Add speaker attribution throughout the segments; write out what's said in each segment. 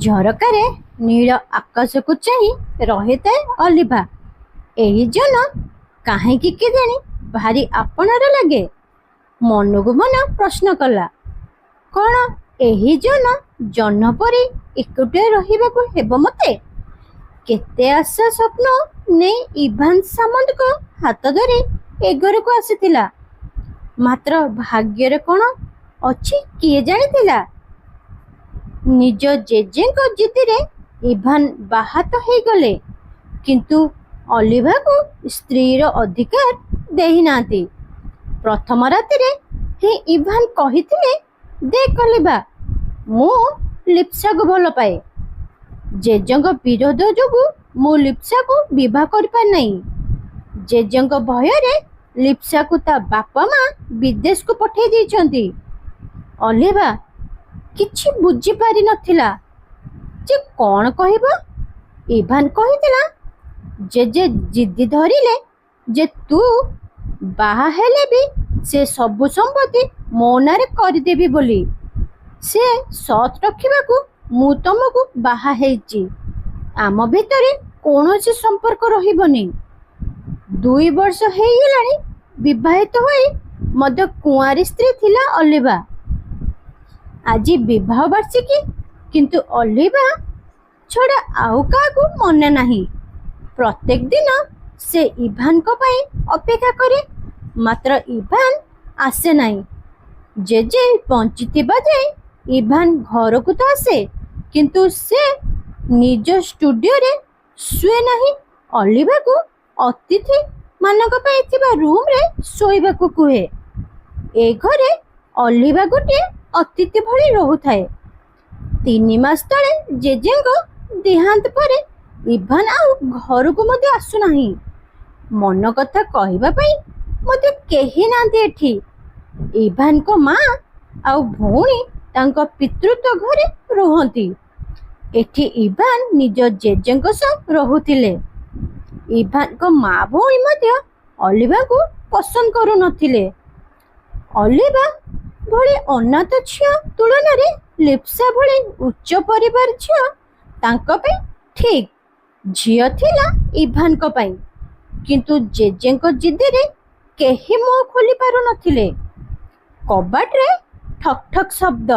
Speaker 1: ଝରକାରେ ନୀଳ ଆକାଶକୁ ଚାହିଁ ରହିଥାଏ ଅଲିଭା। ଏହି ଜହ୍ନ କାହିଁକି କେଜାଣି ଭାରି ଆପଣାର ଲାଗେ। ମନକୁ ମନ ପ୍ରଶ୍ନ କଲା, କ'ଣ ଏହି ଜହ୍ନ ଜହ୍ନ ପରି ଏକୁଟିଆ ରହିବାକୁ ହେବ ମତେ? କେତେ ଆଶା ସ୍ୱପ୍ନ ନେଇ ଇଭାନ ସାମନ୍ତଙ୍କ ହାତ ଧରି ଏ ଘରକୁ ଆସିଥିଲା। ମାତ୍ର ଭାଗ୍ୟରେ କ'ଣ ଅଛି କିଏ ଜାଣିଥିଲା? ନିଜ ଜେଜେଙ୍କ ଜିଦିରେ ଇଭାନ ବାହା ତ ହେଇଗଲେ, କିନ୍ତୁ ଅଲିଭାକୁ ସ୍ତ୍ରୀର ଅଧିକାର ଦେଇନାହାନ୍ତି। ପ୍ରଥମ ରାତିରେ ହିଁ ଇଭାନ କହିଥିଲେ, "ଦେଖ ଅଲିଭା, ମୁଁ ଲିପ୍ସାକୁ ଭଲପାଏ। ଜେଜେଙ୍କ ବିରୋଧ ଯୋଗୁଁ ମୁଁ ଲିପ୍ସାକୁ ବିବାହ କରିପାରିନାହିଁ। ଜେଜେଙ୍କ ଭୟରେ ଲିପ୍ସାକୁ ତା ବାପା ମା ବିଦେଶକୁ ପଠେଇ ଦେଇଛନ୍ତି।" ଅଲିଭା କିଛି ବୁଝିପାରି ନଥିଲା ଯେ କ'ଣ କହିବ। ଇଭାନ କହିଥିଲା, "ଜେଜେ ଜିଦି ଧରିଲେ ଯେ ତୁ ବାହା ହେଲେ ବି ସେ ସବୁ ସମ୍ପତ୍ତି ମୋ ନାଁରେ କରିଦେବି ବୋଲି। ସେ ସର୍ତ୍ତ ରଖିବାକୁ ମୁଁ ତମକୁ ବାହା ହେଇଛି। ଆମ ଭିତରେ କୌଣସି ସମ୍ପର୍କ ରହିବନି।" 2 ବର୍ଷ ହେଇଗଲାଣି ବିବାହିତ ହୋଇ ମଧ୍ୟ କୁଆଁରୀ ସ୍ତ୍ରୀ ଥିଲା ଅଲିଭା। ଆଜି ବିବାହ ବାର୍ଷିକୀ, କିନ୍ତୁ ଅଲିଭା ଛଡ଼ା ଆଉ କାହାକୁ ମନେ ନାହିଁ। ପ୍ରତ୍ୟେକ ଦିନ ସେ ଇଭାନଙ୍କ ପାଇଁ ଅପେକ୍ଷା କରେ, ମାତ୍ର ଇଭାନ ଆସେ ନାହିଁ। ଜେଜେ ବଞ୍ଚିଥିବା ଯାଏ ଇଭାନ ଘରକୁ ତ ଆସେ, କିନ୍ତୁ ସେ ନିଜ ଷ୍ଟୁଡିଓରେ ଶୁଏ ନାହିଁ। ଅଲିଭାକୁ ଅତିଥି ମାନଙ୍କ ପାଇଁ ଥିବା ରୁମରେ ଶୋଇବାକୁ କୁହେ। ଏ ଘରେ ଅଲିଭା ଗୋଟିଏ ଅତିଥି ଭଳି ରହୁଥାଏ। 3 ମାସ ତଳେ ଜେଜେଙ୍କ ଦେହାନ୍ତ ପରେ ଇଭାନ ଆଉ ଘରକୁ ମଧ୍ୟ ଆସୁନାହିଁ। ମନ କଥା କହିବା ପାଇଁ ମଧ୍ୟ କେହି ନାହାନ୍ତି ଏଠି। ଇଭାନଙ୍କ ମା ଆଉ ଭଉଣୀ ତାଙ୍କ ପିତୃତ୍ୱ ଘରେ ରୁହନ୍ତି। ଏଠି ଇଭାନ ନିଜ ଜେଜେଙ୍କ ସହ ରହୁଥିଲେ। ଇଭାନଙ୍କ ମା ଭଉଣୀ ମଧ୍ୟ ଅଲିଭାକୁ ପସନ୍ଦ କରୁନଥିଲେ। ଅଲିଭା ଭଳି ଅନାଥ ଝିଅ ତୁଳନାରେ ଲିପ୍ସା ଭଳି ଉଚ୍ଚ ପରିବାର ଝିଅ ତାଙ୍କ ପାଇଁ ଠିକ୍ ଝିଅ ଥିଲା ଇଭାନଙ୍କ ପାଇଁ। କିନ୍ତୁ ଜେଜେଙ୍କ ଜିଦିରେ କେହି ମୁହଁ ଖୋଲି ପାରୁନଥିଲେ। କବାଟରେ ଠକ୍ ଠକ୍ ଶବ୍ଦ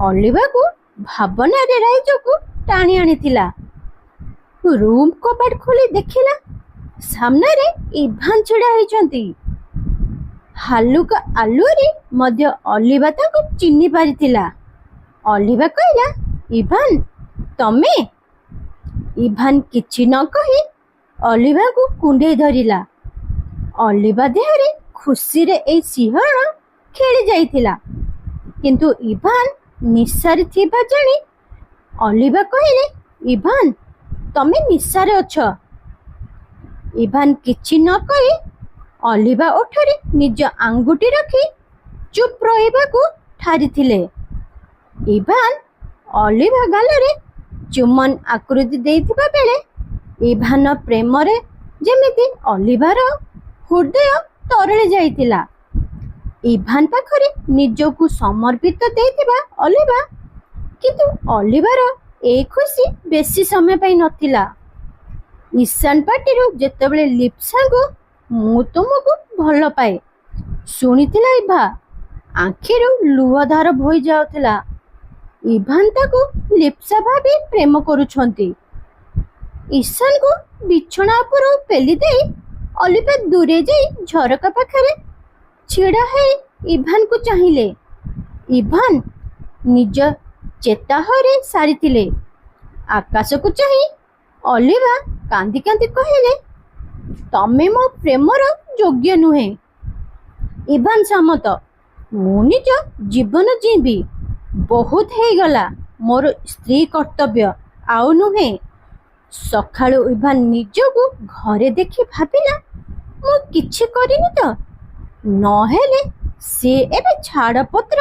Speaker 1: ଅଲିଭାକୁ ଭାବନାରେ ରାଇଜକୁ ଟାଣି ଆଣିଥିଲା। ରୁମ୍ କବାଟ ଖୋଲି ଦେଖିଲା, ସାମ୍ନାରେ ଇଭାନ ଛିଡ଼ା ହେଇଛନ୍ତି। ହାଲୁକା ଆଲୁଅରେ ମଧ୍ୟ ଅଲିଭା ତାଙ୍କୁ ଚିହ୍ନି ପାରିଥିଲା। ଅଲିଭା କହିଲା, "ଇଭାନ, ତମେ?" ଇଭାନ କିଛି ନ କହି ଅଲିଭାକୁ କୁଣ୍ଢେଇ ଧରିଲା। ଅଲିଭା ଦେହରେ ଖୁସିରେ ଏଇ ଶିହରଣ ଖେଳି ଯାଇଥିଲା। କିନ୍ତୁ ଇଭାନ ନିଶାରେ ଥିବା ଜାଣି ଅଲିଭା କହିଲେ, "ଇଭାନ, ତମେ ନିଶାରେ ଅଛ।" ଇଭାନ କିଛି ନ କହି ଅଲିଭା ଓଠରେ ନିଜ ଆଙ୍ଗୁଠି ରଖି ଚୁପ୍ ରହିବାକୁ ଠାରିଥିଲେ। ଇଭାନ ଅଲିଭା ଗାଲରେ ଚୁମ୍ବନ ଆକୃତି ଦେଇଥିବା ବେଳେ ଇଭାନ ପ୍ରେମରେ ଯେମିତି ଅଲିଭାର ହୃଦୟ ତରଳି ଯାଇଥିଲା। ଇଭାନ ପାଖରେ ନିଜକୁ ସମର୍ପିତ ଦେଇଥିବା ଅଲିଭା। କିନ୍ତୁ ଅଲିଭାର ଏଇ ଖୁସି ବେଶୀ ସମୟ ପାଇଁ ନଥିଲା। ଈଶାନ ପାଟିରୁ ଯେତେବେଳେ ଲିପ୍ସାଙ୍କୁ "ମୁଁ ତୁମକୁ ଭଲ ପାଏ" ଶୁଣିଥିଲା ଇଭା, ଆଖିରୁ ଲୁହଧାର ବୋହି ଯାଉଥିଲା। ଇଭାନ ତାକୁ ଲିପ୍ସା ଭାବି ପ୍ରେମ କରୁଛନ୍ତି। ଈଶାନକୁ ବିଛଣା ଉପରୁ ପେଲି ଦେଇ ଅଲିଭା ଦୂରେଇ ଯାଇ ଝରକା ପାଖରେ ଛିଡ଼ା ହେଇ ଇଭାନକୁ ଚାହିଁଲେ। ଇଭାନ ନିଜ ଚେତା ହରାଇ ସାରିଥିଲେ। ଆକାଶକୁ ଚାହିଁ ଅଲିଭା କାନ୍ଦି କାନ୍ଦି କହିଲେ, "ତମେ ମୋ ପ୍ରେମର ଯୋଗ୍ୟ ନୁହେଁ, ଇଭାନ ସାମନ୍ତ। ମୁଁ ନିଜ ଜୀବନ ଜିଇଁବି। ବହୁତ ହେଇଗଲା ମୋର ସ୍ତ୍ରୀ କର୍ତ୍ତବ୍ୟ, ଆଉ ନୁହେଁ।" ସକାଳୁ ଇଭାନ ନିଜକୁ ଘରେ ଦେଖି ଭାବିଲା, ମୁଁ କିଛି କରିନି ତ? ନହେଲେ ସିଏ ଏବେ ଛାଡ଼ପତ୍ର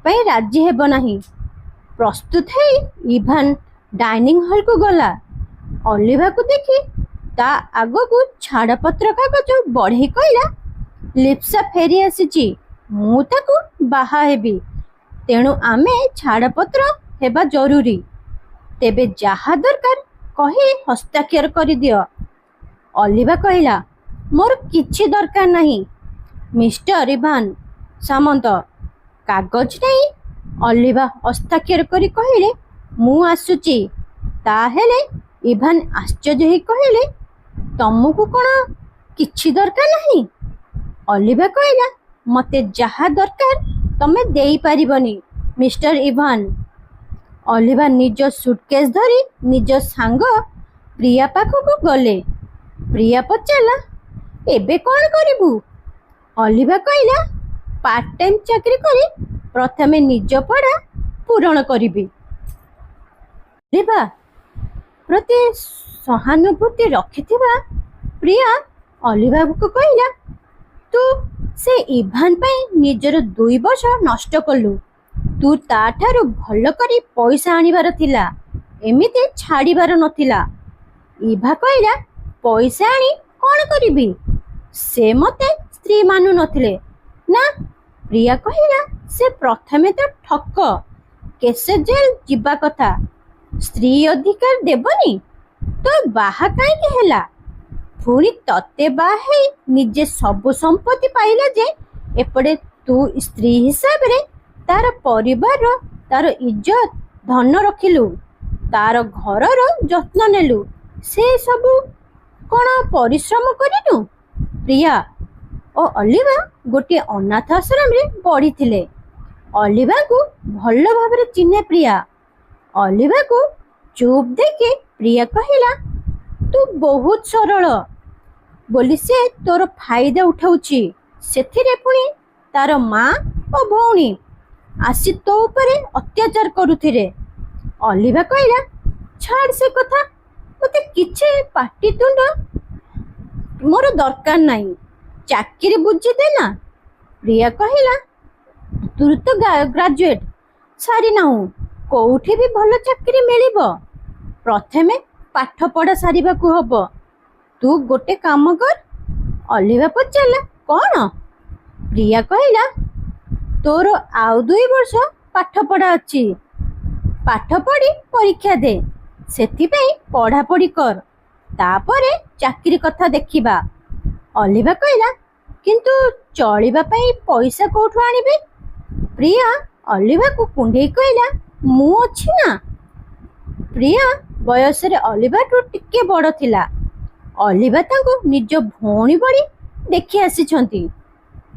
Speaker 1: ପାଇଁ ରାଜି ହେବ ନାହିଁ। ପ୍ରସ୍ତୁତ ହେଇ ଇଭାନ ଡାଇନିଂ ହଲକୁ ଗଲା। ଅଲିଭାକୁ ଦେଖି ତା ଆଗକୁ ଛାଡ଼ପତ୍ର କାଗଜ ବଢ଼େଇ କହିଲା, "ଲିପ୍ସା ଫେରି ଆସିଛି। ମୁଁ ତାକୁ ବାହା ହେବି। ତେଣୁ ଆମେ ଛାଡ଼ପତ୍ର ହେବା ଜରୁରୀ।" ତେବେ ଯାହା ଦରକାର କହି ହସ୍ତାକ୍ଷର କରିଦିଅ। ଅଲିଭା କହିଲା, ମୋର କିଛି ଦରକାର ନାହିଁ ମିଷ୍ଟର ଇଭାନ ସାମନ୍ତ। କାଗଜ ନେଇ ଅଲିଭା ହସ୍ତାକ୍ଷର କରି କହିଲେ, ମୁଁ ଆସୁଛି ତାହେଲେ। ଇଭାନ ଆଶ୍ଚର୍ଯ୍ୟ ହେଇ କହିଲେ, ତମକୁ କ'ଣ କିଛି ଦରକାର ନାହିଁ? ଅଲିଭା କହିଲା, ମୋତେ ଯାହା ଦରକାର ତମେ ଦେଇପାରିବନି ମିଷ୍ଟର ଇଭାନ। ଅଲିଭା ନିଜ ସୁଟକେସ୍ ଧରି ନିଜ ସାଙ୍ଗ ପ୍ରିୟା ପାଖକୁ ଗଲେ। ପ୍ରିୟା ପଚାରିଲା, ଏବେ କ'ଣ କରିବୁ? ଅଲିଭା କହିଲା, ପାର୍ଟ ଟାଇମ୍ ଚାକିରି କରି ପ୍ରଥମେ ନିଜ ପଢ଼ା ପୂରଣ କରିବି। ଅଲିଭା ପ୍ରତି ସହାନୁଭୂତି ରଖିଥିବା ପ୍ରିୟା ଅଲିଭାକୁ କହିଲା, ତୁ ସେ ଇଭାନ ପାଇଁ ନିଜର 2 ବର୍ଷ ନଷ୍ଟ କଲୁ। ତୁ ତାଠାରୁ ଭଲ କରି ପଇସା ଆଣିବାର ଥିଲା, ଏମିତି ଛାଡ଼ିବାର ନଥିଲା। ଇଭା କହିଲା, ପଇସା ଆଣି କ'ଣ କରିବି? ସେ ମୋତେ ସ୍ତ୍ରୀ ମାନୁ ନଥିଲେ ନା। ପ୍ରିୟା କହିଲା, ସେ ପ୍ରଥମେ ତ ଠକ, କେଶ ଜେଲ ଯିବା କଥା। ସ୍ତ୍ରୀ ଅଧିକାର ଦେବନି ତ ବାହା କାହିଁକି ହେଲା? ପୁଣି ତତେ ବାହା ହେଇ ନିଜେ ସବୁ ସମ୍ପତ୍ତି ପାଇଲା ଯେ, ଏପଟେ ତୁ ସ୍ତ୍ରୀ ହିସାବରେ ତାର ପରିବାରର, ତାର ଇଜ୍ଜତ ଧନ ରଖିଲୁ, ତାର ଘରର ଯତ୍ନ ନେଲୁ, ସେ ସବୁ କ'ଣ ପରିଶ୍ରମ କରିନୁ? ପ୍ରିୟା ଓ ଅଲିଭା ଗୋଟିଏ ଅନାଥ ଆଶ୍ରମରେ ବଢ଼ିଥିଲେ। ଅଲିଭାକୁ ଭଲ ଭାବରେ ଚିହ୍ନେ ପ୍ରିୟା। ଅଲିଭାକୁ ଚୁପ୍ ଦେଖି ପ୍ରିୟା କହିଲା, ତୁ ବହୁତ ସରଳ ବୋଲି ସେ ତୋର ଫାଇଦା ଉଠାଉଛି। ସେଥିରେ ପୁଣି ତାର ମା ଓ ଭଉଣୀ ଆସି ତୋ ଉପରେ ଅତ୍ୟାଚାର କରୁଥିଲେ। ଅଲିଭା କହିଲା, ଛାଡ଼ ସେ କଥା, ମୋତେ କିଛି ପାଟିତୁଣ୍ଡ ମୋର ଦରକାର ନାହିଁ, ଚାକିରି ବୁଝିଦେ ନା। ପ୍ରିୟା କହିଲା, ତୁ ତ ଗ୍ରାଜୁଏଟ୍ ସାରିନାହୁଁ, କୋଉଠି ବି ଭଲ ଚାକିରି ମିଳିବ? ପ୍ରଥମେ ପାଠ ପଢ଼ା ସାରିବାକୁ ହବ। ତୁ ଗୋଟେ କାମ କର। ଅଲିଭା ପଚାରିଲା, କ'ଣ? ପ୍ରିୟା କହିଲା, ତୋର ଆଉ 2 ବର୍ଷ ପାଠ ପଢ଼ା ଅଛି। ପାଠ ପଢ଼ି ପରୀକ୍ଷା ଦେ, ସେଥିପାଇଁ ପଢ଼ାପଢ଼ି କର, ତାପରେ ଚାକିରି କଥା ଦେଖିବା। ଅଲିଭା କହିଲା, କିନ୍ତୁ ଚଳିବା ପାଇଁ ପଇସା କୋଉଠୁ ଆଣିବି? ପ୍ରିୟା ଅଲିଭାକୁ କୁଣ୍ଢେଇ କହିଲା, ମୁଁ ଅଛି ନା। ପ୍ରିୟା ବୟସରେ ଅଲିଭାଠୁ ଟିକେ ବଡ଼ ଥିଲା। ଅଲିଭା ତାଙ୍କୁ ନିଜ ଭଉଣୀ ଭଳି ଦେଖି ଆସିଛନ୍ତି।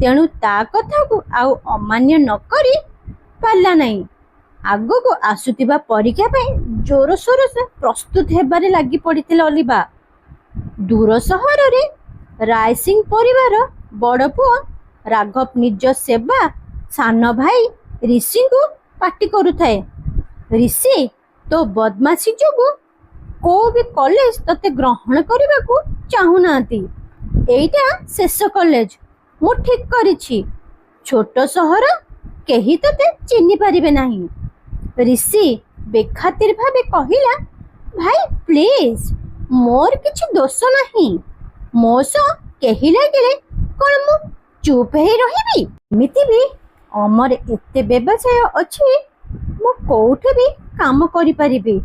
Speaker 1: ତେଣୁ ତା କଥାକୁ ଆଉ ଅମାନ୍ୟ ନ କରି ପାରିଲା ନାହିଁ। ଆଗକୁ ଆସୁଥିବା ପରୀକ୍ଷା ପାଇଁ ଜୋରସୋର ସେ ପ୍ରସ୍ତୁତ ହେବାରେ ଲାଗି ପଡ଼ିଥିଲେ ଅଲିଭା। ଦୂର ସହରରେ ରାୟସିଂ ପରିବାର ବଡ଼ ପୁଅ ରାଘବ ନିଜ ସବା ସାନ ଭାଇ ଋଷିଙ୍କୁ ପାଟି କରୁଥାଏ, ଋଷି, ତୋ ବଦମାସି ଯୋଗୁଁ କୋଉ ବି କଲେଜ ତତେ ଗ୍ରହଣ କରିବାକୁ ଚାହୁଁନାହାନ୍ତି। ଏଇଟା ଶେଷ କଲେଜ ମୁଁ ଠିକ୍ କରିଛି। ଛୋଟ ସହର, କେହି ତତେ ଚିହ୍ନି ପାରିବେ ନାହିଁ। ଋଷି ବେଖାତିର ଭାବେ କହିଲା, ଭାଇ ପ୍ଲିଜ, ମୋର କିଛି ଦୋଷ ନାହିଁ। ମୋ ସହ କେହି ଲାଗିଲେ କ'ଣ ମୁଁ ଚୁପ୍ ହେଇ ରହିବି? ଏମିତି ବି ଆମର ଏତେ ବ୍ୟବସାୟ ଅଛି, ମୁଁ କୋଉଠି ବି କାମ କରିପାରିବି।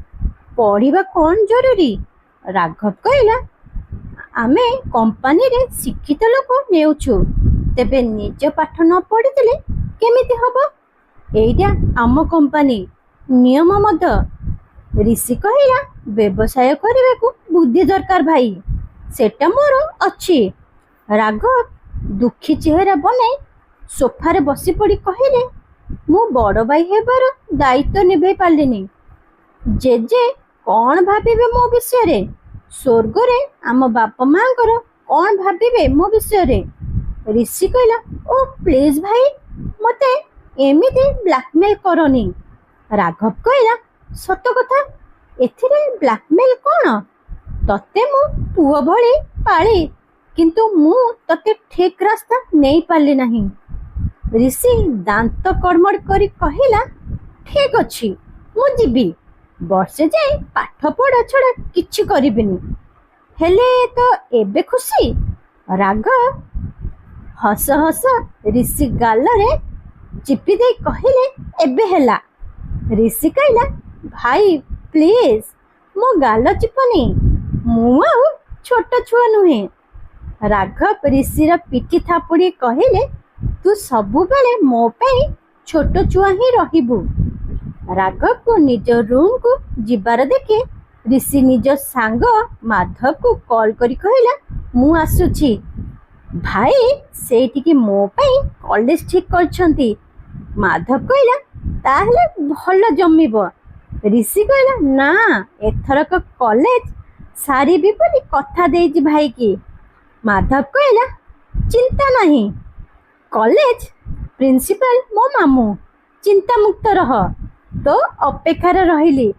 Speaker 1: ପଢ଼ିବା କ'ଣ ଜରୁରୀ? ରାଘବ କହିଲା, ଆମେ କମ୍ପାନୀରେ ଶିକ୍ଷିତ ଲୋକ ନେଉଛୁ, ତେବେ ନିଜ ପାଠ ନ ପଢ଼ିଥିଲେ କେମିତି ହବ? ଏଇଟା ଆମ କମ୍ପାନୀ ନିୟମ ମଧ୍ୟ। ଋଷି କହିଲା, ବ୍ୟବସାୟ କରିବାକୁ ବୁଦ୍ଧି ଦରକାର ଭାଇ, ସେଟା ମୋର ଅଛି। ରାଘବ ଦୁଃଖୀ ଚେହେରା ବନାଇ ସୋଫାରେ ବସି ପଡ଼ି କହିଲେ, ମୁଁ ବଡ଼ ଭାଇ ହେବାର ଦାୟିତ୍ୱ ନିଭେଇ ପାରିଲିନି। ଜେଜେ କ'ଣ ଭାବିବେ ମୋ ବିଷୟରେ? ସ୍ୱର୍ଗରେ ଆମ ବାପା ମାଙ୍କର କ'ଣ ଭାବିବେ ମୋ ବିଷୟରେ? ଋଷି କହିଲା, ଓ ପ୍ଲିଜ ଭାଇ, ମୋତେ ଏମିତି ବ୍ଲାକମେଲ କରନି। ରାଘବ କହିଲା, ସତ କଥା, ଏଥିରେ ବ୍ଲାକମେଲ କ'ଣ? ତତେ ମୁଁ ପୁଅ ଭଳି ପାଳି, କିନ୍ତୁ ମୁଁ ତତେ ଠିକ ରାସ୍ତା ନେଇପାରିଲି ନାହିଁ। ଋଷି ଦାନ୍ତ କଡ଼ମଡ଼ କରି କହିଲା, ଠିକ ଅଛି, ମୁଁ ଯିବି। ବର୍ଷେ ଯାଏ ପାଠ ପଢ଼ା ଛଡ଼ା କିଛି କରିବିନି। ହେଲେ ତ ଏବେ ଖୁସି? ରାଘବ ହସ ହସ ଋଷି ଗାଲରେ ଚିପି ଦେଇ କହିଲେ, ଏବେ ହେଲା। ଋଷି କହିଲା, ଭାଇ ପ୍ଲିଜ। ପ୍ଲିଜ୍ ମୋ ଗାଲ ଚିପନି, ମୁଁ ଆଉ ଛୋଟ ଛୁଆ ନୁହେଁ। ରାଘବ ରିଷିର ପିଠି ଥାପୁଡ଼ି କହିଲେ, ତୁ ସବୁବେଳେ ମୋ ପାଇଁ ଛୋଟ ଛୁଆ ହିଁ ରହିବୁ। ରାଘବକୁ ନିଜ ରୁମକୁ ଯିବାର ଦେଖି ରିଷି ନିଜ ସାଙ୍ଗ ମାଧବକୁ କଲ୍ କରି କହିଲା, ମୁଁ ଆସୁଛି ଭାଇ, ସେଇଠିକି ମୋ ପାଇଁ କଲେଜ ଠିକ୍ କରିଛନ୍ତି। ମାଧବ କହିଲା, ତାହେଲେ ଭଲ ଜମିବ। ରିଷି କହିଲା, ନା, ଏଥରକ କଲେଜ ସାରିବି ବୋଲି କଥା ଦେଇଛି ଭାଇକି। ମାଧବ କହିଲା, ଚିନ୍ତା ନାହିଁ, କଲେଜ ପ୍ରିନ୍ସିପାଲ ମୋ ମାମୁଁ, ଚିନ୍ତାମୁକ୍ତ ରହ, ତୋ ଅପେକ୍ଷାରେ ରହିଲି।